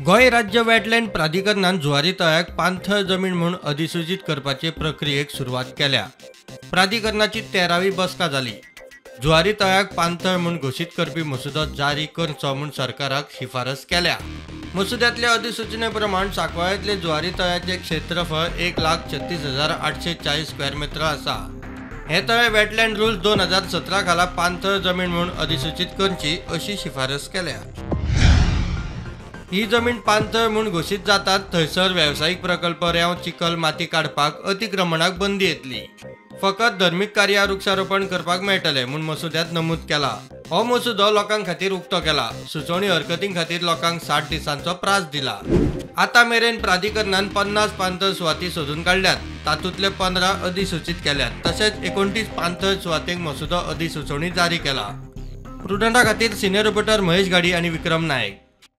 गोंय राज्य वेटलँड प्राधिकरणान जुवारी तळ्याक पाणथळ जमीन म्हूण अधिसुचीत करपाचे प्रक्रियेक सुरवात केल्या. प्राधिकरणाची 13वी बसका जाली. जुवारी तळ्याक पाणथळ म्हूण घोशीत करपी मसुदो जारी करचो म्हूण सरकाराक शिफारस केल्या. मसुद्यांतल्या अधिसुचने प्रमाण सांकवाळेंतले जुवारी तळ्याचे क्षेत्रफळ 1,36,840 स्क्वेअर मीटर आसा. हे तळे वेटलँड रूल्स 2017 खाला पाणथळ जमीन म्हूण अधिसुचीत करची अशी शिफारस केल्या. ही जमीन पाणथळ म्हूण घोशीत जातात थंयसर वेवसायीक प्रकल्प, रेंव, चिखल, माती काडपाक अतिक्रमणाक बंदी येतली. फकत धर्मीक कार्या, वृक्षारोपण करपाक मेळटले म्हूण मसुद्यांत नमूद केला. हो मसुदो लोकां खातीर उक्तो केला. सुचोवणी हरकतीं खातीर लोकांक 60 दिसांचो प्रास दिला. आतां मेरेन प्राधिकरणान 50 पाणथळ सुवाती सोदून काडल्यात. तातूंतले 15 अधिसुचीत केल्यात. तशेंच 29 पाणथळ सुवातेक मसुदो अधिसुचोवणी जारी केला. प्रुडंटा खातीर सिनियर रिपोर्टर महेश घाडी आनी विक्रम नायक.